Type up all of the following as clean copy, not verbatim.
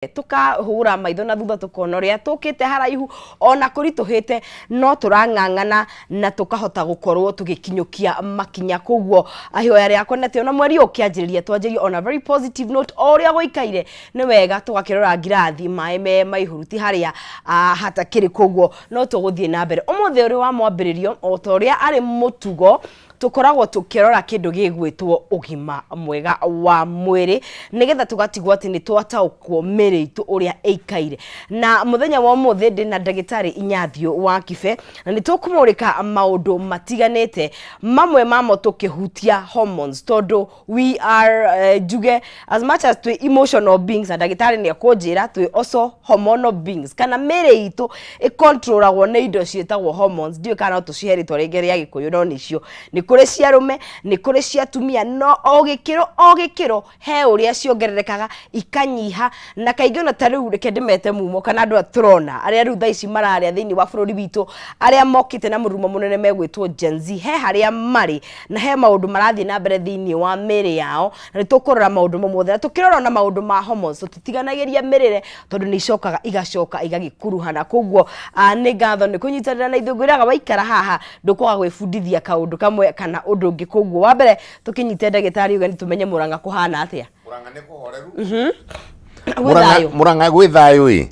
Tũkahũra maitho na thutha, tũkona ũrĩa tũkĩte haraihu ona kũritũhĩte, no tũrang'ang'ana na tũkahota gũkorwo tũgĩkinyũkia makinya. Koguo ihoya rĩakwa nĩ atĩ ona mweri ũyũ ũkĩanjĩrĩria, twanjĩrie on a very positive note. O ũrĩa gũikaire nĩ wega tũgakĩrora ngirathi maĩ me maihũru, ti harĩa hatakĩrĩ. Koguo no tũgũthiĩ na mbere ũmũthĩ ũrĩ wa mwambĩrĩrio. O ta ũrĩa arĩ mũtugo, tũkoragwo tũkĩrora kĩndũ gĩgwĩtwo ũgima mwega wa mwĩrĩ, nĩgetha tũgatigwo atĩ nĩ twataũkwo mĩĩrĩ itũ ũrĩa ĩikaire. Na mũthenya wa ũmũthĩ ndĩ na ndagĩtarĩ Inyathiũ wa Kibe, na nĩ tũkũmũrĩka maũndũ matiganĩte, mamwe mamo tũkĩhutia hormones, tondũ we are njuge as much as twĩ emotional beings, na ndagĩtarĩ nĩ ekũnjĩra twĩ also hormonal beings, kana mĩĩrĩ itũ ĩcontrolagwo nĩ indo ciĩtagwo hormones. Ndiũĩ kana no tũcihe rĩtwa rĩngĩ rĩa Gĩkũyũ, no nĩcio. Nĩ kũrĩ cia arũme, nĩ kũrĩ cia atumia, no o gĩkĩro o gĩkĩro he ũrĩa ciongererekaga, ikanyiha. Na kaingĩ ona ta rĩu, reke ndĩmete mumo, kana andũ aya tũrona arĩa rĩu thaa ici mararĩa thĩinĩ wa bũrũri witũ, arĩa mokĩte na mũrurumo mũnene megwĩtwo Gen Z, he harĩa marĩ na he maũndũ marathiĩ na mbere thĩinĩ wa mĩĩrĩ yao, na nĩ tũkũrora maũndũ mau mothe. Na tũkĩrora ona maũndũ ma hormones, tũtitiganagĩria mĩrĩre, tondũ nĩ icokaga igacoka igagĩkuruhana. Koguo nĩ ngatho nĩ kũnyitanĩra na ithuĩ. Ngwĩraga waikara haha ndũkwaga gwĩbundithia kaũndũ kamwe kana ũndũ ũngĩ. Koguo wa mbere tũkĩnyite ndagĩtarĩ ũgeni, tũmenye Mũrang'a kũhana atĩa. Murang'a nĩ kũhoreru. Gwĩ Murang'a thayũ. Murang'a gwĩ thayũ ĩ.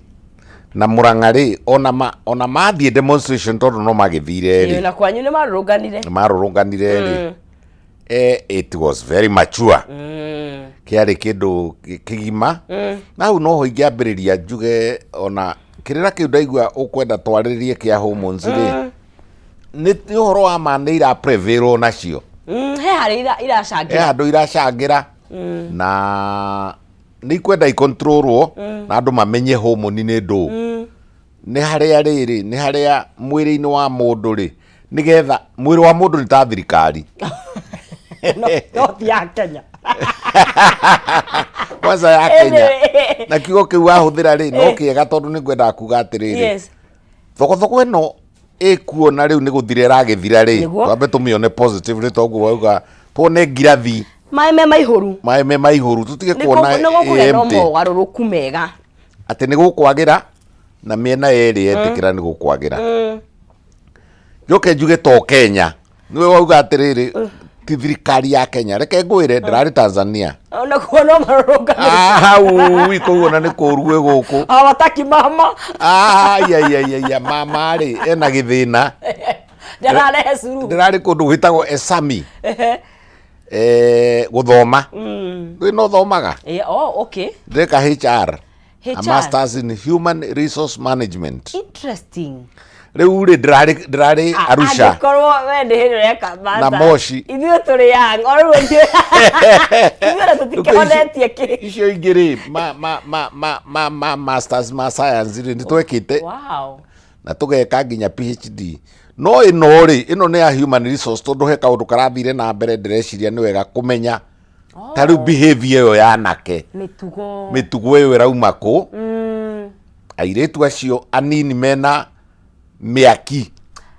Na Murang'a rĩ, ona mathiĩ demonstration, tondũ no magĩthire Ĩĩ, rĩ, na kwanyu nĩ marũrũnganire. Marũrũnganire rĩ, it was very mature. Kĩarĩ kĩndũ kĩgima. Na hau noho ingĩambĩrĩria njuge ona kĩrĩra kĩu ndaigua ũkwenda twarĩrĩrie kĩa hormones rĩ, nĩ ũhoro wa ma nĩ ira prevail nacio. He harĩa he iracangĩra. Handũ iracangĩra, na nĩ ikwenda ikontrolwo na andũ mamenye hormone nĩ ndũ, nĩ harĩa rĩrĩ, nĩ harĩa mwĩrĩ-inĩ wa mũndũ rĩ, nĩgetha mwĩrĩ wa mũndũ nĩ ta thirikari. No ti ya Kenya. Kwanza ya Kenya. Anyway. Na kiugo kĩu wahũthĩra rĩ, no kĩega, tondũ nĩ ngwendaga kuga atĩrĩrĩ, thogothogwo ĩno ĩkuo na rĩu nĩ gũthira ĩragĩthira rĩ, twambe tũmĩone positively, toguo wauga tuone ngirathi maĩ me maihũru. Maĩ me maihũru, tũtige kuona nĩ gũkũgĩa no ĩ empty. Mogarũrũku mega. Atĩ nĩ gũkwagĩra, na mĩena yerĩ yetĩkĩra nĩ gũkwagĩra. Njoke njuge to Kenya, nĩwe wauga atĩrĩrĩ, ti thirikari ya Kenya. Reke ngwĩre, ndĩrarĩ Tanzania. Ona kuo no marũrũnganĩte. Hau kũu ona nĩ kũru gwĩ gũkũ. Hawataki mama. Aiaiaiaia, mama rĩ, ena gĩthĩna. Ndararehe suluhu. Ndĩrarĩ kũndũ gwĩtagwo Esami gũthoma. Rĩ no thomaga. Oh, okay. Ndĩreka HR, a HR. Masters in Human Resource Management. Interesting. Rĩu rĩ, ndĩrarĩ Arusha. Angĩkorwo we nĩ hĩndĩ ũreka Na Moshi. Ithuĩ tũrĩ young o rĩu ithuĩ ona tũtikĩhonetie kĩ. Icio ingĩ rĩ, ma masters ma science rĩ, nĩ twekĩte na tũgeka nginya PhD, no ĩno rĩ, ĩno nĩ ya human resource, tondũ he kaũndũ karathire na mbere ndĩreciria nĩ wega kũmenya, ta rĩu behavior ĩyo ya anake, mĩtugo. Mĩtugo ĩyo ĩrauma kũ? Airĩtu acio anini mena mĩaki.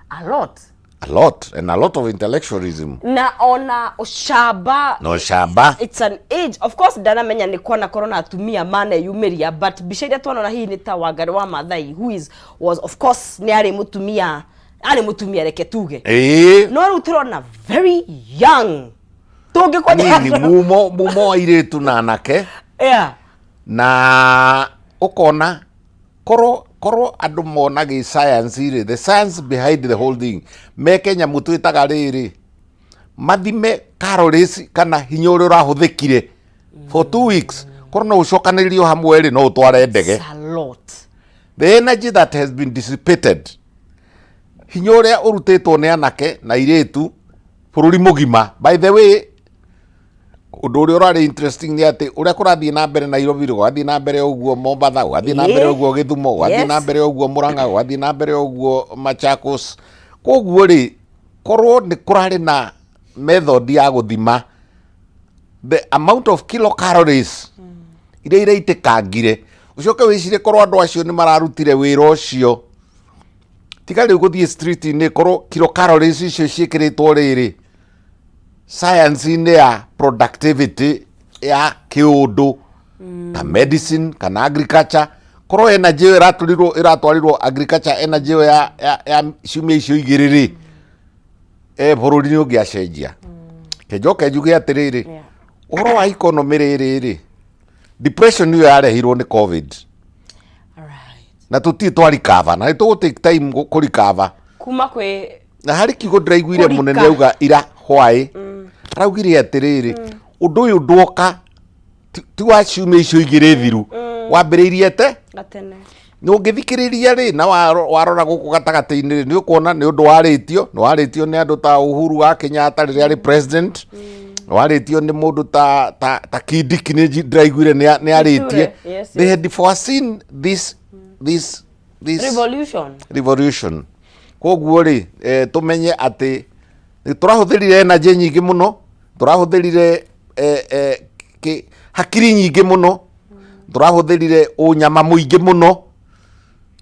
A lot. A lot, and a lot of intellectualism. Na ona ũcamba. Na ũcamba. It's an age, of course ndanamenya nĩ kwana korwo na atumia maneyumĩria, but mbica iria twanona hihi nĩ ta Wangari wa Maathai, who is was of course nĩ arĩ mũtumia, arĩ mũtumia, reke tuge. No rĩu tũrona very young tũngĩkwenja. Anini, mumo wa airĩtu na anake. Na ũkona korwo andũ mona gĩ science rĩ, the science behind the whole thing, meke nyamũ twĩtaga rĩrĩ, mathime calories kana hinya ũrĩa ũrahũthĩkire for 2 weeks, korwo no ũcokanĩrĩrio hamwe rĩ, no ũtware ndege. It's a lot. The energy that has been dissipated, hinya ũrĩa ũrutĩtwo nĩ anake na irĩtu bũrũri mũgima. By the way, ũndũ ũrĩa ũrarĩ interesting nĩ atĩ ũrĩa kũrathiĩ na mbere Nairobi rĩ, gũgathiĩ na mbere ũguo Mombatha, gũgathiĩ na mbere ũguo Gĩthumo, gũgathiĩ na mbere ũguo Murang'a, gũgathiĩ na mbere ũguo Machakos. Koguo rĩ, korwo nĩ kũrarĩ na method ya gũthima the amount of kilocalories iria iraitĩkangire, ũcoke wĩcirie korwo andũ acio nĩ mararutire wĩra ũcio, tiga rĩu gũthiĩ street-inĩ, korwo kilocalories icio ciĩkĩrĩtwo rĩrĩ science-inĩ ya productivity ya kĩũndũ. Ta medicine kana agriculture. Korwo energy ĩyo ĩratũrirwo ĩratwarirwo agriculture, energy ĩyo ya ciumia icio igĩrĩ rĩ, bũrũri nĩ ũngĩacenjia. Kenjoke njuge atĩrĩrĩ, ũhoro wa economy rĩrĩ rĩ, depression ĩyo yarehirwo nĩ COVID na tũtirĩ twa recover, na nĩ tũgũ take time kũ recover kuma kwĩ Na harĩ kiugo ndĩraiguire Kũrika. Mũnene auga ira hwaĩ, araugire atĩrĩrĩ, ũndũ ũyũ ndwoka ti wa ciumia icio igĩrĩ thiru, wambĩrĩirie te gatene. Nĩ ũngĩthikĩrĩria rĩ, na warora gũkũ gatagatĩ-inĩ rĩ, nĩ ũkuona nĩ ũndũ warĩtio, nĩ warĩtio nĩ andũ ta Uhuru wa Kenyatta rĩrĩa arĩ president, nĩ warĩtio nĩ mũndũ ta Kindiki, nĩ ndĩraiguire nĩ arĩtie. They had foreseen this revolution. Revolution. Koguo rĩ, tũmenye atĩ nĩ tũrahũthĩrire energy nyingĩ mũno, tũrahũthĩrire hakiri nyingĩ mũno, tũrahũthĩrire ũnyama mũingĩ mũno.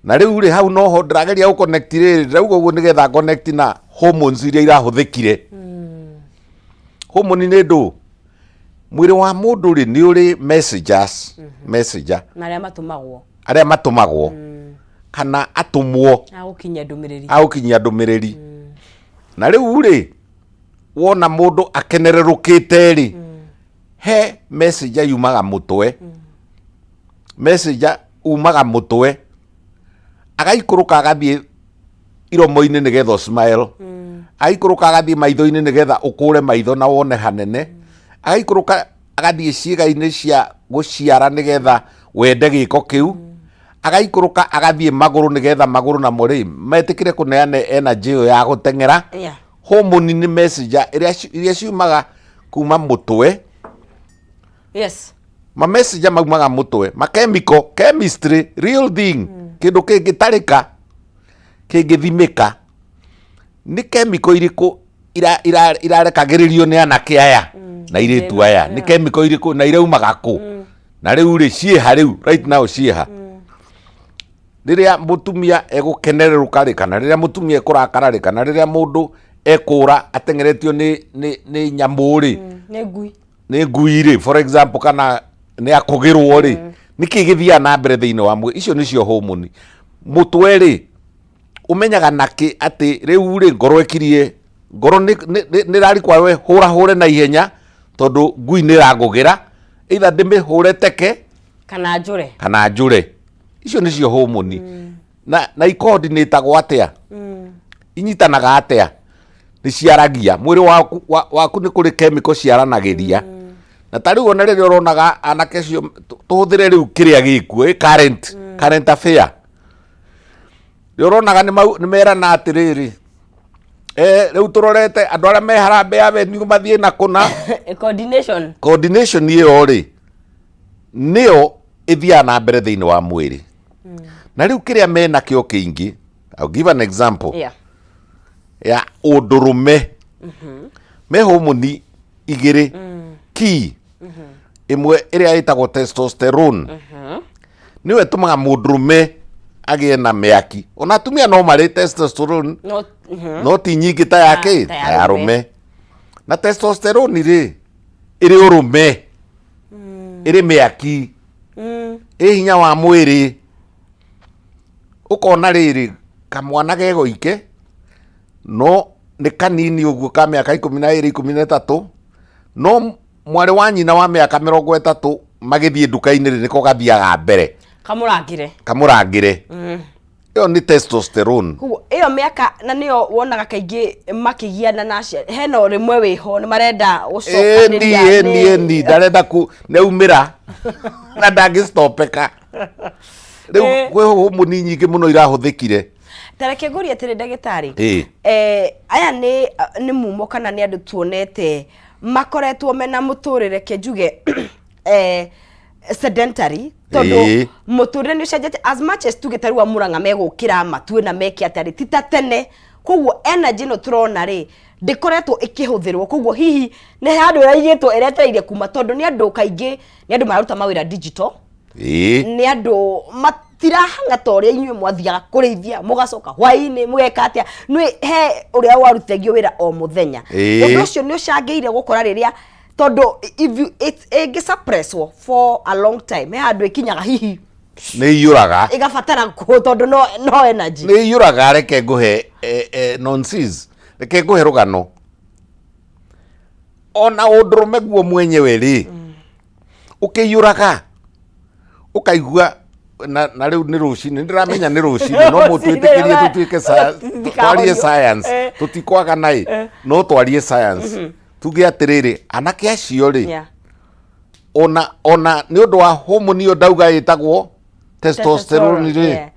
Na rĩu rĩ, hau noho ndĩrageria gũ connect rĩrĩ, ndĩrauga ũguo nĩgetha connect na hormones iria irahũthĩkire. Hormone nĩ ndũ mwĩrĩ wa mũndũ rĩ, nĩ ũrĩ messengers, messenger na arĩa matũmagwo, arĩa matũmagwo kana atũmwo agũkinyia ndũmĩrĩri. Agũkinyia ndũmĩrĩri. Na rĩu rĩ, wona mũndũ akenererũkĩte rĩ, he messenger yumaga mũtwe, messenger umaga mũtwe agaikũrũka agathiĩ iromo-inĩ nĩgetha ũsmile, agaikũrũka agathiĩ maitho-inĩ nĩgetha ũkũre maitho na wone hanene, agaikũrũka agathiĩ ciĩga-inĩ cia gũciara nĩgetha wende gĩko kĩu, agaikũrũka agathiĩ magũrũ nĩgetha magũrũ namo rĩ metĩkĩre kũneana energy ĩyo ya gũteng'era. Hormone nĩ messenger ĩrĩa iria ciumaga kuma mũtwe. Ma messenger maumaga mũtwe, ma chemical, chemistry, real thing, kĩndũ kĩngĩtarĩka, kĩngĩthimĩka, nĩ chemical irĩkũ irarekagĩrĩrio nĩ anake aya na airĩtu aya, nĩ chemical irĩkũ na iraumaga kũ, na rĩu rĩ ciĩha, rĩu right now ciĩha. Rĩrĩa mũtumia egũkenererũka rĩ, kana rĩrĩa mũtumia ekũrakara rĩ, kana rĩrĩa mũndũ ekũra ateng'eretio nĩ nyamũ rĩ, Nĩ ngui. Nĩ ngui rĩ, for example, kana nĩ akũgĩrwo rĩ, nĩkĩ gĩthiaga na mbere thĩinĩ wa mwĩrĩ? Icio nĩcio hormone. Mũtwe rĩ, ũmenyaga nakĩ atĩ rĩu rĩ ngoro ĩkirie, ngoro nĩ ĩrarikwa hũra hũre na ihenya tondũ ngui nĩ ĩrangũgĩra, either ndĩmĩhũre teke kana njũre. Kana njũre. Icio nĩcio hormone. Na icoordinatagwo atĩa? Inyitanaga atĩa? Nĩ ciaragia mwĩrĩ waku, waku nĩ kũrĩ chemical ciaranagĩria. Na ta rĩu ona rĩrĩa ũronaga anake acio, tũhũthĩre rĩu kĩrĩa gĩkuo, current affair, rĩrĩa ũronaga nĩ merana atĩrĩrĩ, rĩu tũrorete andũ arĩa me Harambee Avenue mathiĩ na kũna. Coordination. Coordination ĩyo rĩ, nĩyo ĩthiaga na mbere thĩinĩ wa mwĩrĩ. Na rĩu kĩrĩa mena kĩo kĩingĩ, I'll give an example ya ũndũrũme. Me homoni igĩrĩ key, ĩmwe ĩrĩa ĩtagwo testosterone, nĩyo ĩtũmaga mũndũrũme agĩe na mĩaki. Ona atumia no marĩ testosterone, no, no ti nyingĩ ta ya kĩ ta ya ta ya arũme. Arũme. Na testosterone rĩ, ĩrĩ ũrũme, ĩrĩ mĩaki, ĩ hinya wa mwĩrĩ. Ũkona rĩrĩ kamwana gegoike no nĩ kanini ũguo, ka mĩaka 12, 13, no mwarĩ wa nyina wa mĩaka 30 magĩthiĩ nduka-inĩ rĩ, nĩko gathiaga mbere. Kamũrangĩre. Kamũrangĩre. Ĩyo nĩ testosterone. Koguo ĩyo mĩaka na nĩyo wonaga kaingĩ makĩgiana na aciari, hena ũrĩmwe wĩho nĩ marenda ĩni gũcokanĩria. Ĩni ĩni, ndarenda ku nĩaumĩra na ndangĩstopeka rĩu. Kwĩ homoni nyingĩ mũno irahũthĩkire. Ta reke ngũrie atĩrĩ, ndagĩtarĩ. Ĩĩ. Aya nĩ mumo kana nĩ andũ tuonete makoretwo mena mũtũrĩre, ke njuge sedentary, tondũ mũtũrĩre nĩ ũcenjetie. As much as tuge ta rĩu a Murang'a megũkĩra matue na meke atĩa rĩ, ti ta tene. Koguo energy ĩno tũrona rĩ, ndĩkoretwo ĩkĩhũthĩrwo. Koguo hihi nĩ handũ ĩraigĩtwo ĩretereire kuma, tondũ nĩ andũ kaingĩ nĩ andũ mararuta mawĩra digital, nĩ andũ matirahang'a ta ũrĩa inyuĩ mwathiaga kũrĩithia, mũgacoka hwaĩ-inĩ, mũgeka atĩa, nĩ he ũrĩa warutithagio wĩra o mũthenya. Ũndũ ũcio nĩ ũcangĩire gũkora rĩrĩa Tondũ if you it ĩngĩ suppresswo for a long time, he handũ ĩkinyaga hihi Nĩ iyũraga. Ĩgabatara tondũ no energy. Nĩ iyũraga. Reke ngũhe nonsense, reke ngũhe rũgano. Ona ũndũrũme guo mwenyewe rĩ, ũkĩiyũraga ũkaigua na rĩu nĩ rũcinĩ, ndĩramenya nĩ rũcinĩ, no mũtwĩtĩkĩrie tũtuĩke twarie science. Tũtikwaga naĩ, no twarie science, tuge atĩrĩrĩ, anake acio rĩ, ona nĩ ũndũ wa homoni ĩyo ndauga ĩtagwo testosterone rĩ,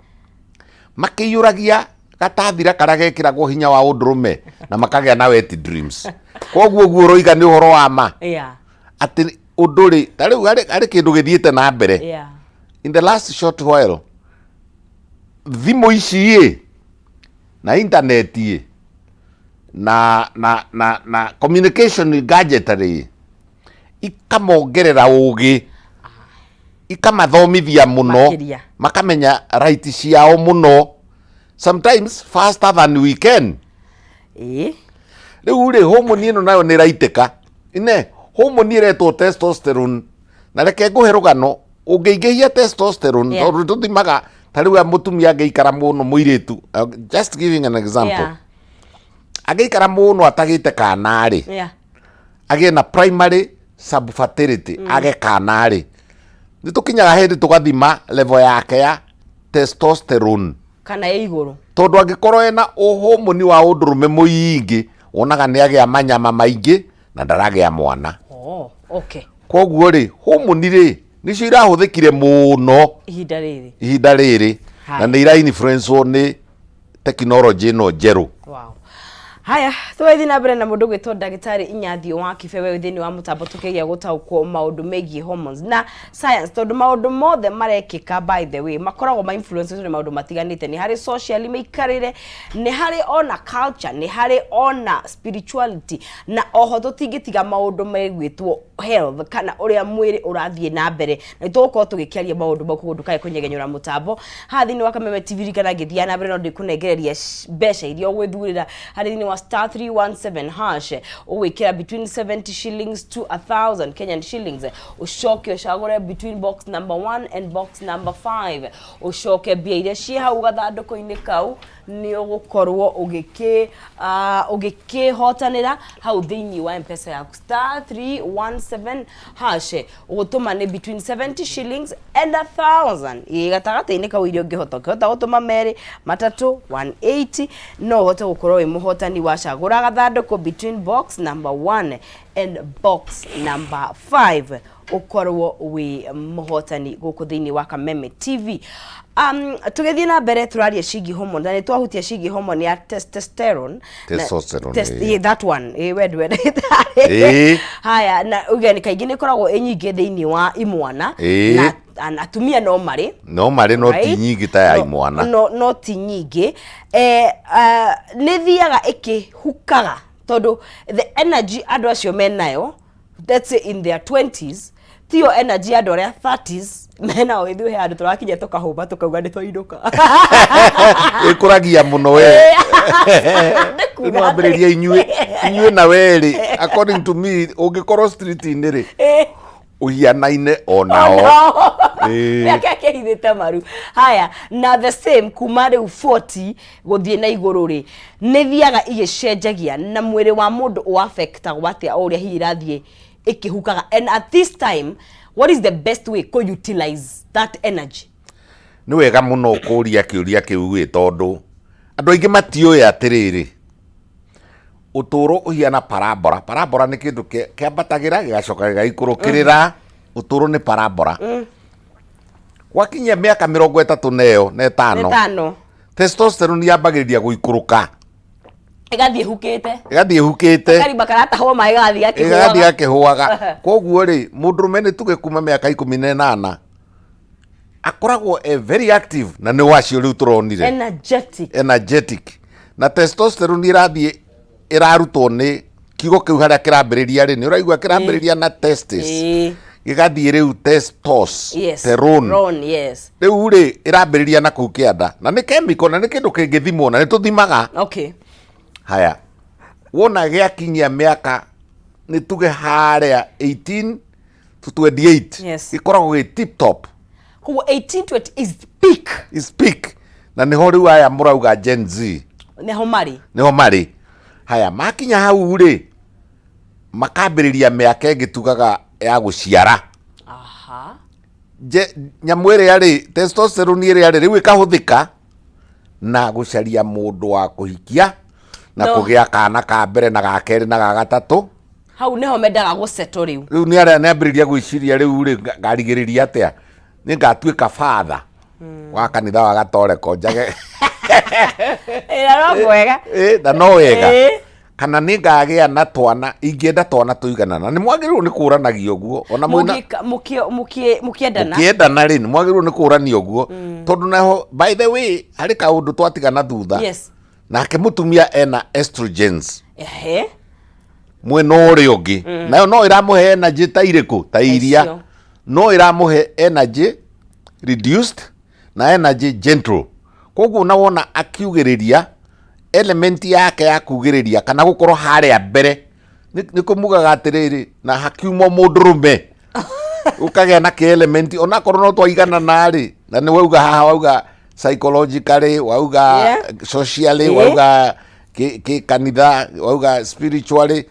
makĩiyũragia gatathira karĩa gekĩragwo hinya wa ũndũrũme na makagĩa na wet dreams. Koguo ũguo ũroiga nĩ ũhoro wa ma, atĩ ũndũ rĩ, ta rĩu harĩ kĩndũ gĩthiĩte na mbere in the last short while, thimũ ici ĩ na internet ĩ na communication gadgetry ikamongerera ũgĩ, ikamathomithia mũno. Makĩria. Makamenya right ciao mũno, sometimes faster than we can. Rĩu rĩ, homoni ĩno nayo nĩ ĩraitĩka ine homoni ĩretwo testosterone. Na reke ngũhe rũgano, ũngĩingĩhia testosterone, tondũ tũthimaga ta rĩu mũtumia angĩikara mũno, mũirĩtu, just giving an example, angĩikara mũno atagĩte kana rĩ, agĩe na primary subfertility, age kana rĩ, nĩ tũkinyaga hĩndĩ tũgathima level yake ya testosterone kana ĩ igũrũ. Tondũ angĩkorwo ena ũhomoni wa ũndũrũme mũingĩ, wonaga nĩ agĩa manyama maingĩ na ndaragĩa mwana. Oh, okay. Koguo rĩ, homoni rĩ, nĩcio irahũthĩkire mũno ihinda rĩrĩ. Ihinda rĩrĩ. Haya. Na nĩ ira influencewo nĩ tekinoronjĩ ĩno njerũ. Wow. Haya, tũgĩthiĩ na mbere na mũndũ gwĩtwo ndagĩtarĩ Inyathio wa Kibe thĩinĩ wa mũtambo, tũkĩgeria gũtaũkwo maũndũ megiĩ hormones na science, tondũ maũndũ mothe marekĩka, by the way, makoragwo ma influence nĩ maũndũ matiganĩte. Nĩ harĩ socially mĩikarĩre, nĩ harĩ ona culture, nĩ harĩ ona spirituality, na oho tũtingĩtiga maũndũ megwĩtwo health kana ũrĩa mwĩrĩ ũrathiĩ na mbere, na nĩ tũgũkorwo tũgĩkĩaria maũndũ mau. Koguo ndũkae kũnyegenyũra mũtambo haha thĩinĩ wa Kameme TV. Kana ngĩthiaga na mbere, no ndĩkũnengereria mbeca iria ũgwĩthurĩra harĩ thĩinĩ wa *317#. Ũgwĩkĩra between 70 shillings to 1000 Kenyan shillings, ũcoke ũcagũre between box number 1 and box number 5, ũcoke mbia iria ciĩ hau gathandũkũ-inĩ kau nĩ ũgũkorwo ũgĩkĩhotanĩra hau thĩinĩ wa Mpesa yaku. *317# ũgũtũma nĩ between 70 shillings and 1000, ĩ gatagatĩ-inĩ kau iria ũngĩhota. Ũngĩhota gũtũma merĩ, matatũ, 180, no ũhote gũkorwo wĩ mũhotani wacagũra gathandũkũ between box number 1 and box number 5, ũkorwo wĩ mũhotani gũkũ thĩinĩ wa Kameme TV. Tũgĩthiĩ na mbere, tũraria ciĩgiĩ hormone, na nĩ twahutia ciĩgiĩ hormone ya testosterone. Testosterone, Yeah, that one. We ndwendete. Haya, na uge nĩ kaingĩ nĩ ĩkoragwo ĩ nyingĩ thĩinĩ wa imwana na atumia no marĩ. No marĩ, no ti nyingĩ ta ya imwana. No ti nyingĩ. Nĩ thiaga ĩkĩhukaga, tondũ the energy andũ acio menayo, let's say in their 20s, tiyo energy ya andũ arĩa 30s menao. Ithuĩ he handũ tũrakinya tũkahũma, tũkauga nĩ twainũka. Ĩkũragia mũno we. Nĩ kuga Mwambĩrĩria inyuĩ na werĩ, according to me, ũngĩkorwo street-inĩ rĩ, ũhianaine onao. Mĩaka ĩkĩhithĩte maru. Haya, na the same kuma rĩu 40 gũthiĩ na igũrũ rĩ, nĩ thiaga igĩcenjagia, na mwĩrĩ wa mũndũ ũaffectagwo atĩa o ũrĩa hihi irathiĩ ĩkĩhukaga? And at this time, what is the best way kũ utilize that energy? Nĩ wega mũno kũria kĩũria kĩu ĩ, tondũ andũ aingĩ matiũĩ atĩrĩrĩ, ũtũũro ũhiana parabola. Parabola nĩ kĩndũ kĩambatagĩra gĩgacoka gĩgaikũrũkĩrĩra. Ũtũũro nĩ parabola. Gwakinyia mĩaka 35 na ĩyo na ĩtano, ĩtano, testosterone yambagĩrĩria gũikũrũka. Ĩgathiĩ hukĩte. Ĩgathiĩ hukĩte. Karima karatahwo maĩ gagathiĩ ĩgathiĩ gakĩhũaga. Gakĩhũaga. Koguo rĩ, mũndũrũme, nĩ tuge kuma mĩaka 18, akoragwo e very active, na nĩ wacio rĩu tũronire. Energetic. Energetic, na testosterone ĩrathiĩ ĩrarutwo nĩ kiugo kĩu harĩa kĩrambĩrĩria rĩ, nĩ ũraigua kĩrambĩrĩria na testis, gĩgathiĩ rĩu testos terone. Ron, yes. Rĩu rĩ, ĩrambĩrĩria na kũu kĩanda, na nĩ chemical, na nĩ kĩndũ kĩngĩthimwo, na nĩ tũthimaga. Haya, wona gĩakinyia mĩaka Nĩ tuge harĩa 18 to 28. Gĩkoragwo gĩ tip top. Koguo 18 to 20 is peak. Is peak, na nĩho rĩu aya mũrauga Gen Z. Nĩho marĩ. Nĩho marĩ. Haya, makinya hau rĩ, makambĩrĩria mĩaka ĩngĩ tugaga ya gũciara. Nyamũ ĩrĩa rĩ, testosterone ĩrĩa rĩ, rĩu ĩkahũthĩka na gũcaria mũndũ wa kũhikia na No. kũgĩa kana ka mbere na ga kerĩ na ga gatatũ. Hau nĩho mendaga gũsettle rĩu. Rĩu nĩ arĩa nĩambĩrĩria gwĩciria rĩu rĩ, ngarigĩrĩria atĩa, nĩ ngatuĩka father wa kanitha wa gatoreko njage. Ĩra no mwega. Na no wega. Kana nĩ ngagĩa na twana, ingĩenda twana tũigana, na nĩ mwagĩrĩirwo nĩ kũranagia ũguo ona mwĩna Mũkĩendana. Mũkĩendana rĩ, nĩ mwagĩrĩirwo nĩ kũrania ũguo, tondũ naho, by the way, harĩ kaũndũ twatigana thutha. Nake mũtumia ena estrogens mwena ũrĩa ũngĩ, nayo no ĩramũhe energy ta irĩkũ? Ta iria. Icio. No ĩramũhe energy reduced na energy gentle. Koguo na wona akiugĩrĩria, element yake ya kugĩrĩria kana gũkorwo harĩa mbere nĩ kũmugaga atĩrĩrĩ, na hakiuma mũndũrũme ũkagĩa na kĩ element, onakorwo no twaiganana rĩ, na nĩ wauga haha, wauga psychologically, wauga socially, wauga kĩ kanitha, wauga spiritually,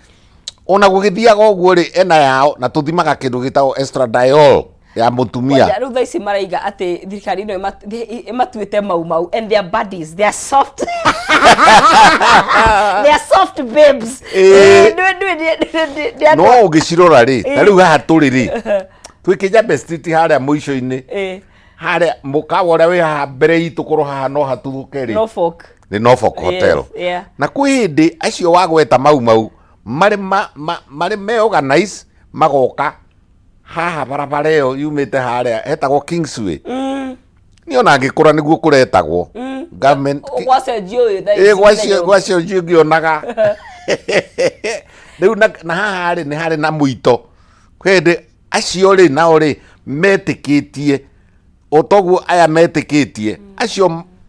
ona gũgĩthiaga ũguo rĩ, ena yao na tũthimaga kĩndũ gĩtagwo estradiol ya mũtumia. Kwanja rĩu thaa ici maraiga atĩ thirikari ĩno ĩmatuĩte mau mau, and their bodies, they are soft, they are soft babes. Nĩ No ũngĩcirora rĩ, ta rĩu haha tũrĩ rĩ, twĩ Kĩnjambe Street harĩa mũico-inĩ, harĩa mũkawa ũrĩa wĩ haha mbere itũ, korwo haha no hatuthũke rĩ, Norfolk. Nĩ Norfolk Hotel. Na kwĩ hĩndĩ acio wagweta mau mau marĩ marĩ me organize, magoka haha barabara ĩyo yumĩte harĩa hetagwo Kingsway. Niĩ ona ngĩkũra nĩguo kũretagwo government. Gwacenjio ũyũ thaa ĩ ici gwacio mũthenya. Gwacio ngĩonaga rĩu na haha rĩ, nĩ harĩ na mũito. Kwĩ hĩndĩ acio rĩ, nao rĩ, metĩkĩtie o toguo aya metĩkĩtie.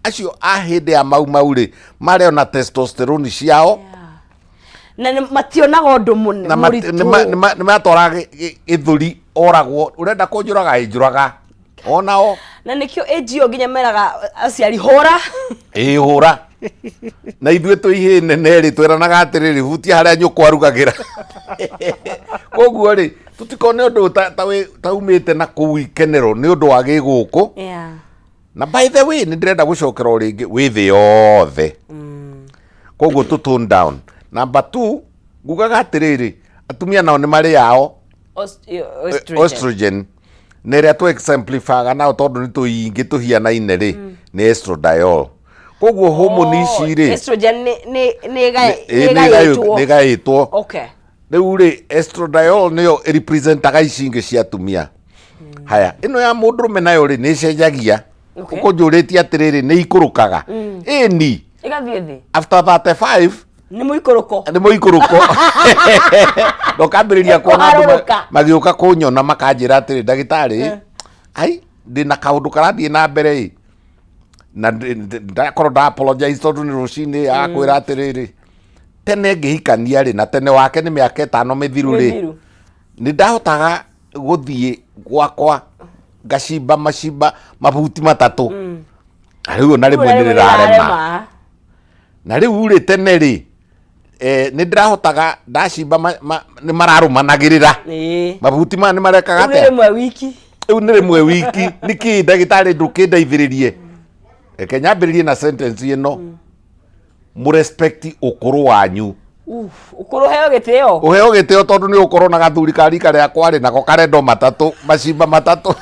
Acio a hĩndĩ ya mau mau rĩ, marĩ ona testosterone ciao. Na mationaga ũndũ na mũritũ. Nĩ matwaraga gĩthũri, oragwo, ũrenda kũnjũraga, ĩnjũraga onao. Na nĩkĩo NGO nginya meraga aciari, hũra. Ĩ, hũra. Na ithuĩ twĩ ihĩĩ nene rĩ, twĩranaga atĩrĩrĩ, hutia harĩa nyũkwa arugagĩra. Koguo rĩ, tũtikone ũndũ ta umĩte na kũu ikenero nĩ ũndũ wa gĩgũkũ. Na by the way, nĩ ndĩrenda gũcokera o rĩngĩ wĩ thĩ yothe, koguo tũ tone down. Number two, ngugaga atĩrĩrĩ, atumia nao nĩ marĩ yao. Estrogen. Estrogen na ĩrĩa tũ exemplifyaga nao, tondũ nĩ tũingĩ tũhianaine rĩ, nĩ estradiol. Koguo hormone ici rĩ, Estrogen nĩ ĩ, ĩgaĩtwo. Nĩ ĩgaĩtwo. Rĩu rĩ, estradiol nĩyo ĩrepresentaga ici ingĩ cia atumia. Haya, ĩno ya mũndũrũme nayo rĩ, nĩ ĩcenjagia. Ũkũnjũrĩtie atĩrĩrĩ, nĩ ikũrũkaga? Ĩni. Ĩgathiĩ thĩ. After 35. Nĩ mũikũrũko. Nĩ mũikũrũko, na ũkambĩrĩria kuona andũ Kũharũrũka. magĩũka kũnyona, makanjĩra atĩrĩ, ndagĩtarĩ, ai, ndĩna kaũndũ karathiĩ na mbere ĩ, na ndakorwo nda apologize tondũ nĩ rũcinĩ. Akwĩra atĩrĩrĩ, tene ngĩhikania rĩ, na tene wake nĩ mĩaka 5 mĩthiru rĩ, Mĩthiru. Nĩ ndahotaga gũthiĩ gwakwa ngacimba macimba mabuti 3. Na rĩu ona rĩmwe nĩ rĩrarema. Na rĩu rĩ, tene rĩ, nĩ ndĩrahotaga ndacimba nĩ mararũmanagĩrĩra. Mabuti maya nĩ marekaga Rĩu nĩ atĩa? rĩmwe wiki. Rĩu nĩ rĩmwe wiki. Nĩkĩ, ndagĩtarĩ, ndũkĩndeithĩrĩrie? Reke nyambĩrĩrie na sentence ĩno: mũrespect ũkũrũ wanyu. Uf, ũkũrũ heo gĩtĩo. Ũheo gĩtĩo, tondũ nĩ ũkorwo na gathuri ka rika rĩakwa rĩ, nako karendo matatũ, macimba matatũ.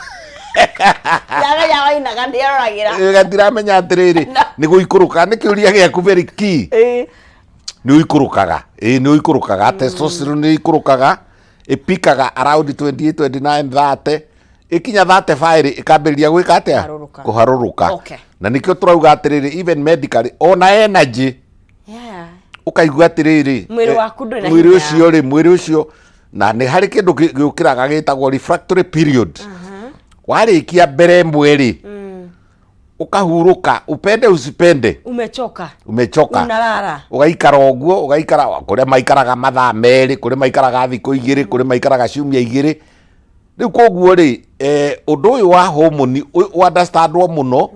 Yamenya wainaga nĩ aroragĩra. Gatiramenya atĩrĩrĩ, nĩ gũikũrũka. Nĩ kĩũria gĩaku very key. Nĩ ũikũrũkaga, ĩĩ, nĩ ũikũrũkaga. Testosterone nĩ ĩikũrũkaga, ĩpikaga around 28, 29, 30. Ĩkinya 35 rĩ, ĩkambĩrĩria gwĩka atĩa? Kũharũrũka. Kũharũrũka. Na nĩkĩo tũrauga atĩrĩrĩ, even medically, ona energy, ũkaigua atĩrĩrĩ, Mwĩrĩ waku ndũrĩ na mwĩrĩ hinya. ũcio rĩ, mwĩrĩ ũcio, na nĩ harĩ kĩndũ gĩũkĩraga gĩtagwo refractory period. Warĩkia mbere ĩmwe rĩ, Ũkahurũka, upende usipende. Umechoka. Umechoka. Unarara. Ũgaikara ũguo, ũgaikara kũrĩa maikaraga mathaa 2, kũrĩa maikaraga thikũ 2, kũrĩa maikaraga ciumia 2. Rĩu koguo rĩ, ũndũ ũyũ wa homoni ũ understandwo mũno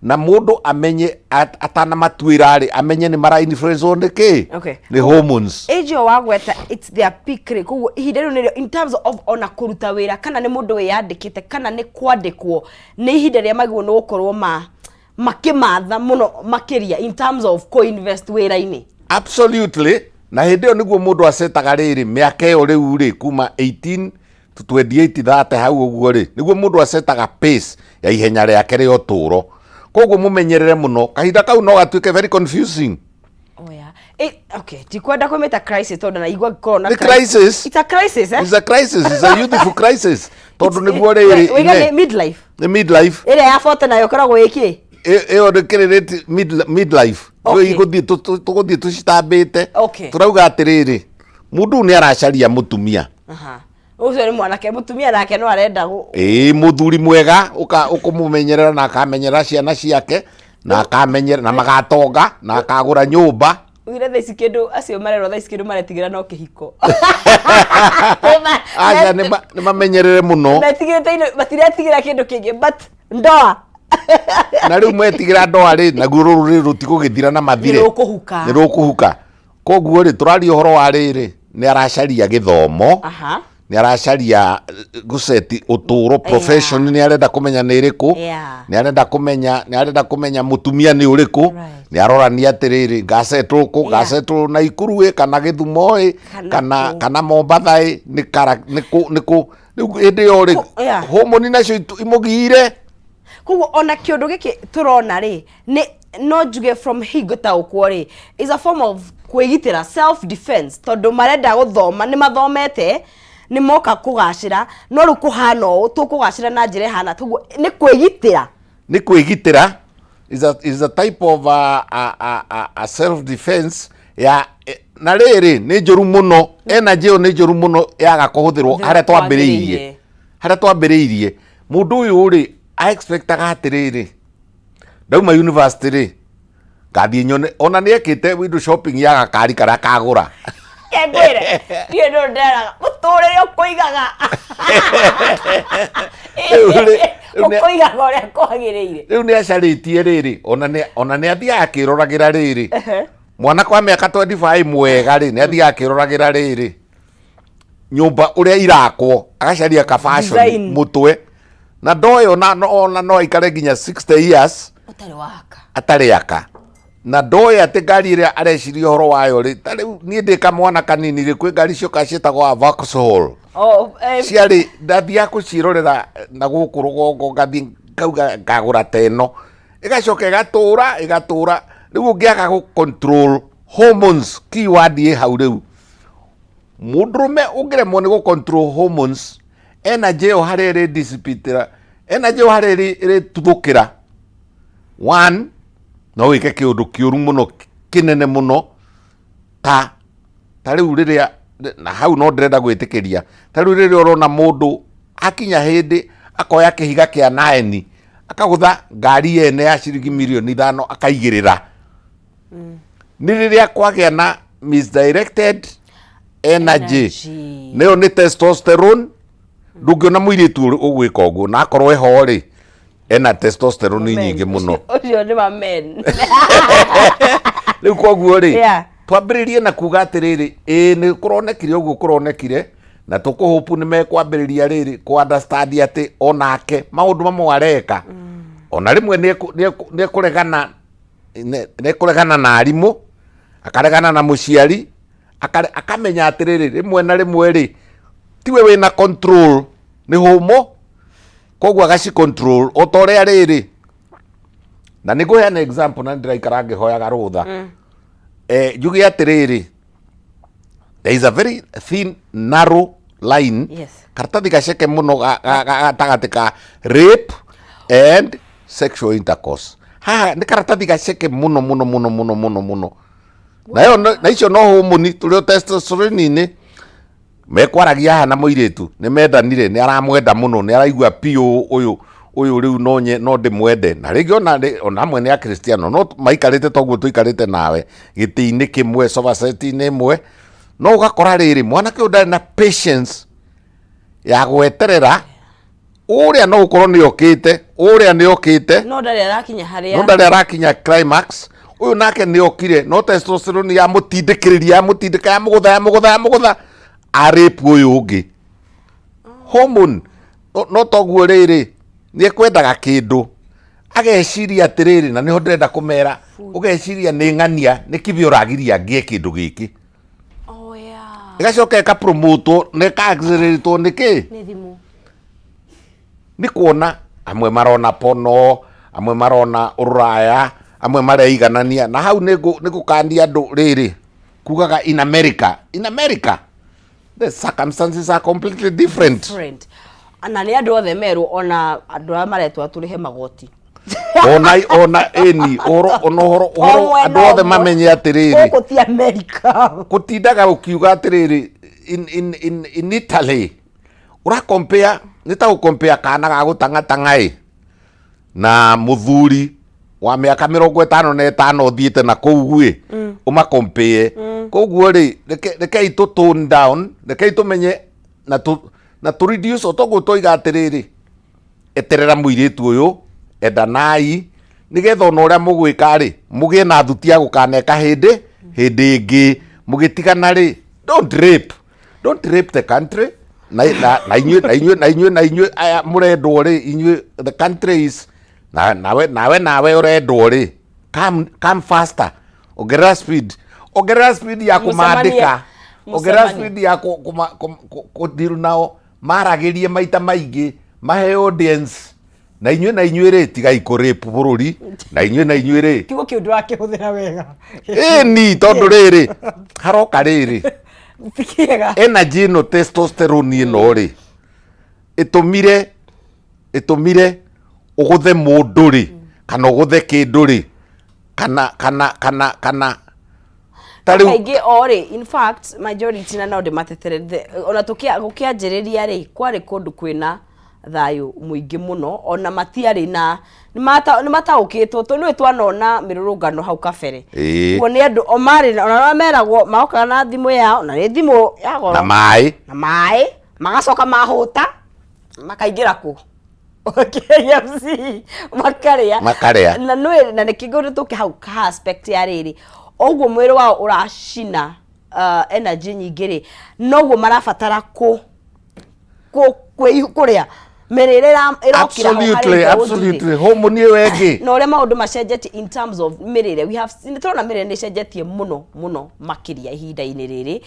na mũndũ amenye atanamatuĩra rĩ, amenye nĩ mara influence nĩ kĩ? Nĩ hormones. Age ĩyo wagweta, it's their peak rĩ, koguo ihinda rĩu nĩrĩo in terms of ona kũruta wĩra, kana nĩ mũndũ wĩyandĩkĩte kana nĩ kwandĩkwo, nĩ ihinda rĩrĩa magĩrĩirwo nĩ gũkorwo ma makĩmatha mũno makĩria in terms of co-invest wĩra-inĩ. Absolutely. Na hĩndĩ ĩyo nĩguo mũndũ acetaga rĩrĩ, mĩaka ĩyo rĩu rĩ, kuma 18 to 28, 30 hau ũguo rĩ, nĩguo mũndũ acetaga pace ya ihenya rĩake rĩa ũtũũro. Koguo mũmenyerere mũno, kahinda kau no gatuĩke very confusing. Oh, yeah. Okay, ndikwenda kũmĩta crisis tondũ naigua ngĩkorwo na Nĩ crisis. It's a crisis, eh? It's a crisis, it's a youthful crisis. Tondũ nĩguo rĩrĩ, Wĩga nĩ midlife. Nĩ midlife. Ĩrĩa ya 40 nayo ĩkoragwo ĩkĩ? Ĩyo nĩ kĩrĩrĩti midlife. Igũthiĩ tũgũthiĩ tũcitambĩte. Tũrauga atĩrĩrĩ, mũndũ ũyũ nĩ aracaria mũtumia. Aha. Ũcio nĩ mwanake, mũtumia nake no arenda Ĩĩ, mũthuri mwega ũkũmũmenyerera na akamenyerera ciana ciake na akamenyerera na magatonga na akagũra nyũmba. Ugire thaa ici kĩndũ acio marerwo thaa ici kĩndũ maretigĩra no kĩhiko. Aca, nĩ mamenyerere mũno. Metigĩrĩte indo, matiretigĩra kĩndũ kĩngĩ but ndoa. Na rĩu metigĩra ndoa rĩ, naguo rũrũ rĩ rũtigũgĩthira na mathire. Nĩ rũkũhuka. Nĩ rũkũhuka. Koguo rĩ, tũraria ũhoro wa rĩrĩ, nĩ aracaria gĩthomo, nĩ aracaria gũceti ũtũũro, profession nĩ arenda kũmenya nĩ ĩrĩkũ, nĩ arenda kũmenya mũtumia nĩ ũrĩkũ, nĩ arorania atĩrĩrĩ, ngasetwo kũ, ngasetwo Naikuru ĩ, kana Gĩthumo ĩ, Kana kana Mombatha ĩ, nĩ kara, nĩ kũ, nĩ kũ. Rĩu hĩndĩ ĩyo rĩ, homoni nacio imũgiire. Koguo ona kĩũndũ gĩkĩ tũrona rĩ, nĩ no njuge from hingo taũkwo rĩ, is a form of kwĩgitĩra, self defense, tondũ marenda gũthoma, nĩ mathomete, nĩ moka kũgacĩra, no rĩu kũhana ũũ, tũkũgacĩra na njĩra ĩhana, koguo nĩ kwĩgitĩra. Nĩ kwĩgitĩra is a type of a self defense ya na rĩrĩ nĩ njũru mũno, energy ĩyo nĩ njũru mũno yaga kũhũthĩrwo harĩa twambĩrĩirie, harĩa twambĩrĩirie. Mũndũ ũyũ rĩ, a expectaga atĩrĩrĩ, ndauma university rĩ, ngathiĩ nyone, ona nĩ ekĩte window shopping ya gakari karĩa kagũra. Ngwĩre, niĩ no nderaga mũtũrĩre ũkũigaga. Ũkũigaga ũrĩa kwagĩrĩire. Rĩu nĩ acarĩtie rĩrĩ, ona nĩ athiaga akĩroragĩra rĩrĩ, mwana kwa mĩaka 25 mwega rĩ, nĩ athiaga akĩroragĩra rĩrĩ nyũmba ũrĩa irakwo, agacaria ka fashion Design. Mũtwe na ndoĩ ona no aikare nginya 60 years ũtarĩ waka, atarĩ aka, na ndoĩ atĩ ngari ĩrĩa areciria ũhoro wayo rĩ, ta rĩu niĩ ndĩ kamwana kanini rĩ, kwĩ ngari cioka ciĩtagwo Vauxhall. Oh, Ciarĩ ndathiaga kũciĩrorera na gũkũ rũgongo, ngathiĩ ngauga ngagũra ta ĩno, ĩgacoka ĩgatũra ĩgatũra. Rĩu ũngĩaga gũ control hormones, keyword ĩ hau, rĩu mũndũrũme ũngĩremwo nĩ gũ control hormones, energy ĩyo harĩa ĩrĩ dissipatĩra, energy ĩyo harĩa ĩrĩtuthũkĩra, one, no wĩke kĩũndũ kĩũru mũno, kĩnene mũno, ta rĩu rĩrĩa na hau no ndĩrenda gwĩtĩkĩria, ta rĩu rĩrĩa ũrona mũndũ akinya hĩndĩ akoya kĩhiga kĩa naeni, akagũtha ngari yene ya ciringi mirioni 5, akaigĩrĩra, nĩ rĩrĩa kwagĩa na misdirected energy. Energy. Nĩyo nĩ testosterone. Ndũngĩona mũirĩtu ũgwĩka ũguo, na akorwo eho rĩ, ena testosterone nyingĩ mũno. Ũcio nĩ wa men. Rĩu koguo rĩ, twambĩrĩrie na kuga atĩrĩrĩ, ĩĩ, nĩ kũronekire ũguo kũronekire, na tũkũhũpu nĩ mekwambĩrĩria rĩrĩ kũ understand atĩ onake maũndũ mamwe areka, ona rĩmwe nĩ ekũregana na arimũ, akaregana na mũciari, akamenya atĩrĩrĩ, rĩmwe na rĩmwe rĩ, tiwe wĩna control, nĩ hũmũ, koguo agaci control o ta ũrĩa rĩrĩ. Na nĩ ngũheana example, na ndĩraikara ngĩhoyaga rũtha, njuge atĩrĩrĩ, there is a very thin narrow line, karatathi gaceke mũno gatagatĩ ka rape and sexual intercourse. Haha nĩ karatathi gaceke mũno mũno mũno mũno mũno mũno, nayo na icio no homoni tũrĩ o testosterone-inĩ mekwaragia haha na mũirĩtu, nĩ mendanire, nĩ aramwenda mũno, nĩ araigua piũ ũyũ. Ũyũ rĩu no nye no ndĩmwende, na rĩngĩ ona ona amwe nĩ akristiano, no maikarĩte toguo tũikarĩte nawe gĩtĩ-inĩ kĩmwe, sofa set-inĩ ĩmwe, no ũgakora rĩrĩ, mwanake ũyũ ndarĩ na patience ya gweterera ũrĩa no ũkorwo nĩ okĩte, ũrĩa nĩ okĩte, no ndarĩ arakinya harĩa, no ndarĩ arakinya climax. Ũyũ nake nĩ okire, no testosterone yamũtindĩkĩrĩria, yamũtindĩka, yamũgũtha, yamũgũtha, yamũgũtha, arape ũyũ ũngĩ. Hormone no toguo rĩrĩ, nĩ ekwendaga kĩndũ, ageciria atĩrĩrĩ, na nĩho ndĩrenda kũmera, ũgeciria nĩ ng'ania, nĩ kibĩ ũragiria ngĩe kĩndũ gĩkĩ. Oh, yeah. Ĩgacoka ĩkapromotwo na ĩka-accelerate-wo nĩ kĩ? Nĩ thimũ. Nĩ kuona amwe marona pono, amwe marona ũraya, amwe mareiganania, na hau nĩ ngũkania andũ rĩrĩ, kugaga in America, in America the circumstances are completely different. Different. Na nĩ andũ othe merwo, ona andũ arĩa maretwo tũrĩhe magoti. Ona ĩni ũhoro, ona ũhoro ũhoro O mwena andũ othe ũmwe. Mamenye atĩrĩrĩ, Gũkũ ti America. Gũtindaga ũkiuga atĩrĩrĩ, in Italy, ũra compare, nĩ ta gũkompea kana ga gũtang'atang'a ĩ na mũthuri wa mĩaka 55 ũthiĩte na kũu ĩ, ũmakompee. Koguo rĩ, rekei tũ tone down, rekei tũmenye na tũ reduce. O toguo twoiga atĩrĩrĩ, eterera mũirĩtu ũyũ, endanai, nĩgetha ona ũrĩa mũgwĩka rĩ, mũgĩe na thuti ya gũkaneka hĩndĩ ĩngĩ. Mũgĩtigana rĩ, don't rape, don't rape the country. Na inyuĩ aya mũrendwo rĩ, inyuĩ the country is na nawe ũrendwo rĩ, come faster, ongerera speed, ongerera speed ya kũmandĩka, ongerera Mũcemanie. speed ya kũ deal nao, maragĩrie maita maingĩ, mahe audience. Na inyuĩ rĩ, tigai kũ rape bũrũri. Na inyuĩ rĩ, Kiugo kĩu ndũrakĩhũthĩra wega. Ĩni tondũ rĩrĩ, haroka rĩrĩ, Ti kĩega. Energy ĩno, testosterone ĩno rĩ, ĩtũmire ũgũthe mũndũ rĩ, kana ũgũthe kĩndũ rĩ, kana ta rĩu. Kaingĩ o rĩ, in fact majority, na no ndĩmatetere, ona gũkĩanjĩrĩria rĩ, kwarĩ kũndũ kwĩna thayũ mũingĩ mũno, ona matiarĩ na nĩ mataũkĩtwo, tondũ nĩ twanona mĩrũrũngano hau kabere. Ũguo nĩ andũ o marĩ ona arĩa meragwo magokaga na thimũ yao, na nĩ thimũ ya goro, na maĩ, na maĩ, magacoka mahũta makaingĩra kũ KFC makarĩa. Makarĩa. Na nĩ na nĩ kĩngĩ tũke hau ka aspect ya rĩrĩ, ũguo mwĩrĩ wao ũracina energy nyingĩ rĩ, noguo marabatara kũ kũ kũ kũrĩa mĩrĩre ĩrokĩra ho harĩ Absolutely. mbeũ njĩthĩ. Absolutely, hormone ĩyo ĩngĩ. Na ũrĩa maũndũ macenjetie in terms of mĩrĩre, we have nĩ tũrona mĩrĩre nĩ ĩcenjetie mũno mũno makĩria ihinda-inĩ rĩrĩ.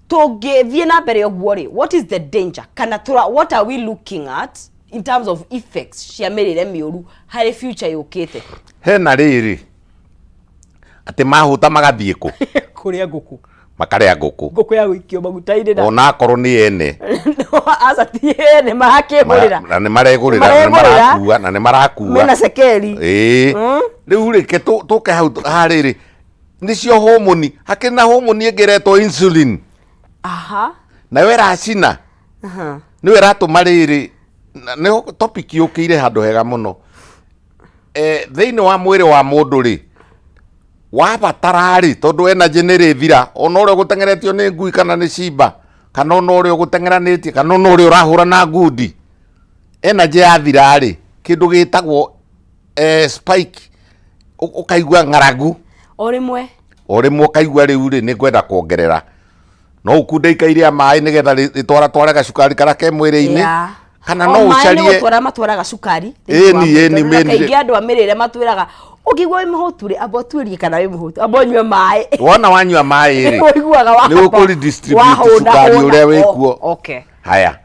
Tũngĩthiĩ na mbere ũguo rĩ, what is the danger, kana what are we looking at in terms of effects cia mĩrĩre mĩũru harĩ future yũkĩte? Hena rĩrĩ, atĩ mahũta magathiĩ kũ? Kũrĩa ngũkũ. Makarĩa ngũkũ. Ngũkũ ya gũikio maguta-inĩ na Ona akorwo nĩ ene. Aca, ti ene, marakĩgũrĩra. Na nĩ maregũrĩra, na nĩ Maregũrĩra. marakua, na nĩ marakua. Mena cekeri. Ĩĩ. Rĩu rĩ, ke tũke hau harĩrĩ, nĩcio homoni, hakĩrĩ na homoni ĩngĩ ĩretwo insulin. Nayo ĩracina, nĩyo ĩratũma rĩrĩ, nĩho topic yũkĩire handũ hega mũno. Thĩinĩ wa mwĩrĩ wa mũndũ rĩ, wabatara rĩ, tondũ energy nĩ rĩthira, ona ũrĩa ũgũteng'eretio nĩ ngui kana nĩ cimba, kana ona ũrĩa ũgũteng'eranĩtie, kana ona ũrĩa ũrahũra na ngundi, energy yathira rĩ, kĩndũ gĩtagwo spike, ũkaigua ng'aragu. O rĩmwe. O rĩmwe ũkaigua rĩu rĩ, nĩ ngwenda kuongerera, no ũkunde ikai rĩa maĩ nĩgetha rĩtwaratware gacukari karĩa ke mwĩrĩ-inĩ, kana O no maĩ nĩ ũcarie. Gũtwara matwaraga cukari thĩinĩ wa Ĩni, mwĩrĩ. ĩni, Tondũ na ĩni. kaingĩ andũ a mĩrĩre matwĩraga ũngĩigua wĩ mũhũtu rĩ, amba ũtuĩrie kana wĩ mũhũtu, amba ũnyue maĩ. Wona wanyua maĩ rĩ, ũiguaga nĩ ũkũ-redistribute wahũna, cukari hũna. ũrĩa wĩkuo. Oh, okay. Haya,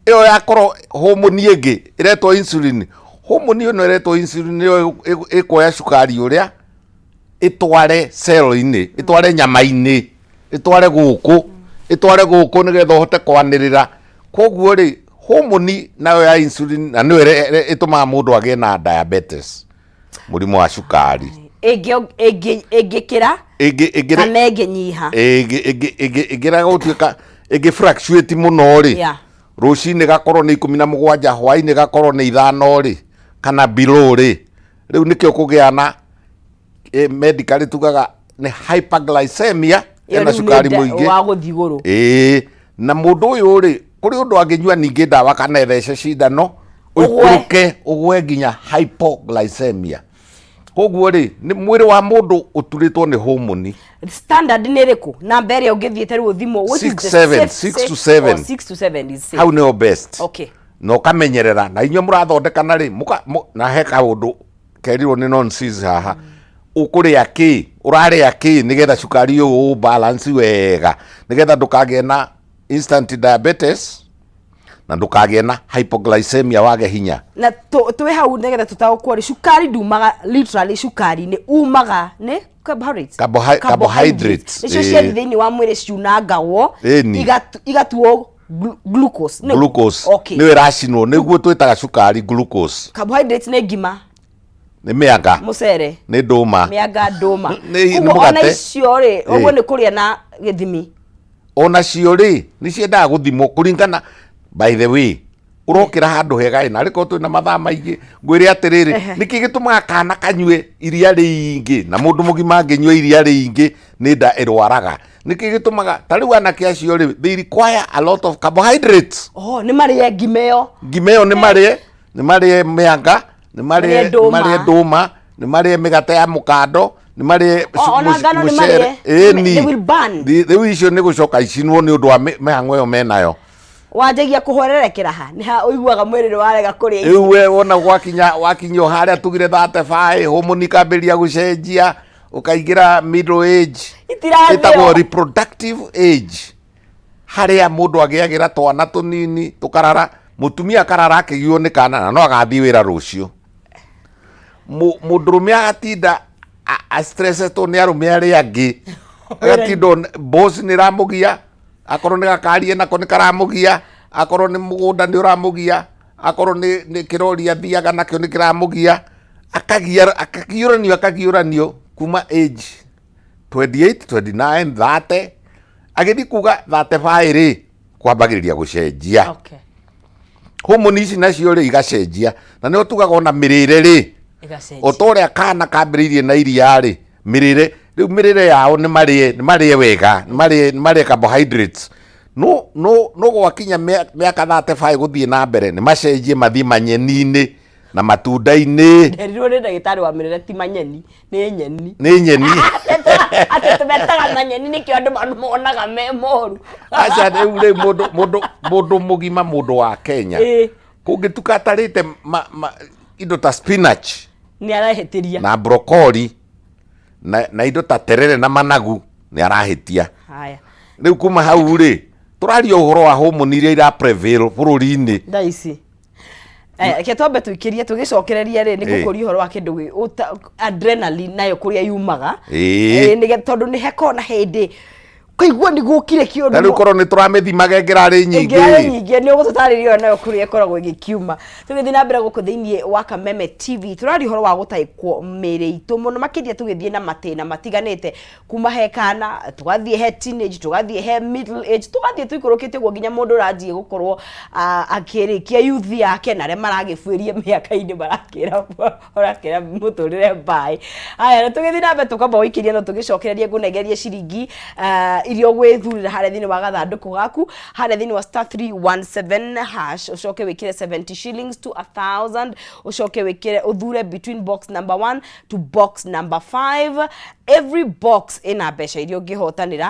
ĩyo yakorwo homoni ĩngĩ ĩretwo insulin. Homoni ĩno ĩretwo insulin nĩyo ĩkuoya cukari ũrĩa, ĩtware cell-inĩ, ĩtware nyama-inĩ, ĩtware gũkũ, ĩtware gũkũ, nĩgetha ũhote kwanĩrĩra. Koguo rĩ, homoni nayo ya insulin na nĩyo ĩtũmaga mũndũ agĩe na diabetes, mũrimũ wa cukari. Ĩngĩkĩra kana ĩngĩnyiha. Ĩngĩrega gũtuĩka, ĩngĩ fluctuate mũno rĩ, Rũcinĩ gakorwo nĩ 17, hwainĩ gakorwo nĩ 5 rĩ, kana below rĩ, rĩu nĩkĩo kũgĩa na medically tugaga nĩ hyperglycemia. Ĩyo Ena rĩu nĩ cukari mũingĩ wa gũthiĩ igũrũ. Ĩĩ, na mũndũ ũyũ rĩ, kũrĩ ũndũ angĩnyua ningĩ ndawa kana ethece cindano, Ũgwe. ũikũrũke, ũgwe nginya hypoglycemia. Koguo rĩ, nĩ mwĩrĩ wa mũndũ ũturĩtwo nĩ homoni. Standard nĩ ĩrĩkũ, namba ĩrĩa ũngĩthiĩte rĩu ũthimwo, what is Six, the seven, safe six to seven. Oh, 6 to 7 is safe. Hau nĩho best. Na ũkamenyerera na inyuĩ mũrathondekana rĩ, na he kaũndũ kerirwo nĩ nonsense haha, ũkũrĩa kĩ, ũrarĩa kĩ, nĩgetha cukari ũyũ ũ balance wega, nĩgetha ndũkagĩe na instant diabetes na ndũkagĩe na hypoglycemia, wage hinya. Na twĩ hau, nĩgetha tũtaũkwo rĩ, cukari ndumaga literally cukari-inĩ, umaga nĩ carbohydrates. Carbohydrates, nĩcio ciathi thĩinĩ wa mwĩrĩ ciunangagwo igatuo glucose. Glucose. Nĩyo ĩracinwo, nĩguo twĩtaga cukari, glucose. Carbohydrates nĩ ngima, Nĩ mĩanga, mũcere, nĩ ndũma, mĩanga, ndũma. Nĩ Koguo ona mũgate. icio rĩ, ũguo nĩ kũrĩa na gĩthimi. Onacio rĩ, nĩ ciendaga gũthimwo kũringana. By the way, ũrokĩra handũ hega ĩ, narĩ korwo twĩna mathaa maingĩ, ngwĩre atĩrĩrĩ, nĩkĩ gĩtũmaga kana kanyue iria rĩingĩ na mũndũ mũgima angĩnyua iria rĩingĩ nĩ nda ĩrwaraga? Nĩkĩ gĩtũmaga ta rĩu anake acio rĩ, they require a lot of carbohydrates. Oh, nĩ marĩe ngima ĩyo. Ngima ĩyo nĩ marĩe, nĩ marĩe mĩanga, nĩ marĩe marĩe ndũma. Marĩe ndũma, nĩ marĩe mĩgate ya mũkando, nĩ marĩe O, ona ngano nĩ mũcere. marĩe. Ĩni. They will burn. Rĩu icio nĩ gũcoka icinwo nĩ ũndũ wa mĩhang'o ĩyo menayo. Wanjagia kũhwererekera ha nĩ ha ũiguaga mwĩrĩ nĩ warega kũrĩa icio. Rĩu we wona gwakinya, wakinya o harĩa tugire 35, homoni ikambĩrĩria gũcenjia, ũkaingĩra middle age. Itirathĩo. Ĩtagwo reproductive age, harĩa mũndũ agĩagĩra twana tũnini tũkarara, mũtumia akarara akĩgio nĩ kana na no agathiĩ wĩra rũciũ. Mũndũrũme agatinda astressetwo nĩ arũme arĩa angĩ, agatinda boss nĩ ĩramũgia, akorwo nĩ gakarie nako nĩ karamũgia, akorwo nĩ mũgũnda nĩ ũramũgia, akorwo nĩ kĩrori athiaga nakĩo nĩ kĩramũgia, akagia, akagiũranio, akagiũranio kuma age 28, 29, 30, agĩthiĩ kuga 35 rĩ, kwambagĩrĩria gũcenjia. Homoni ici nacio rĩ, igacenjia, na nĩho tugaga ona mĩrĩre rĩ, Ĩgacenjia. O ta ũrĩa kana kambĩrĩirie na iria rĩ, mĩrĩre rĩu, mĩrĩre yao nĩ marĩe wega, nĩ marĩe carbohydrates, no gwakinya mĩaka 35 gũthiĩ na mbere, nĩ macenjie mathiĩ manyeni-inĩ na matunda-inĩ. Nderirwo nĩ ndagĩtarĩ wa mĩrĩre ti manyeni, nĩ nyeni. Nĩ nyeni. Atĩ tũmetaga manyeni nĩkĩo andũ monaga me moru. Aca, rĩu rĩ, mũndũ mũgima, mũndũ wa Kenya, kũngĩtuka atarĩte indo ta spinach, nĩ arahĩtĩria. Na broccoli na indo ta terere na managu, nĩ arahĩtia. Haya. Rĩu kuma hau rĩ, tũraria ũhoro wa homoni iria ira prevail bũrũri-inĩ. Thaa ici. Reke twambe tũikĩrie, tũgĩcokereria rĩ, nĩ ngũkũria ũhoro wa kĩndũ adrenaline nayo kũrĩa yumaga. Tondũ nĩ hekorwo na hĩndĩ kũigua nĩ gũkire kĩũndũ. Ta rĩu korwo nĩ tũramĩthimaga ĩngĩrarĩ nyingĩ. Ĩngĩrarĩ nyingĩ, nĩ ũgũtũtarĩria ĩyo nayo kũrĩa ĩkoragwo ĩgĩkiuma. Tũgĩthiĩ na mbere gũkũ thĩinĩ wa Kameme TV, tũraria ũhoro wa gũtaĩkwo mĩĩrĩ itũ mũno makĩria, tũgĩthiĩ na matĩna matiganĩte, kuma he kana, tũgathiĩ he teenage, tũgathiĩ he middle age, tũgathiĩ tũikũrũkĩte ũguo nginya mũndũ ũranjie gũkorwo akĩrĩkia youth yake na arĩa maragĩbuĩria mĩaka-inĩ, marakĩra ũrakĩra mũtũrĩre mbaĩ. Haya, na tũgĩthiĩ na mbere, tũkamba gũikĩria, no tũgĩcokererie ngũnengerie ciringi iria ũgwĩthurĩra harĩa thĩinĩ wa gathandũkũ gaku, harĩa thĩinĩ wa *317#, ũcoke wĩkĩre 70 shillings to 1000, ũcoke wĩkĩre, ũthure between box number 1 to box number 5. Every box ĩna mbeca iria ũngĩhotanĩra.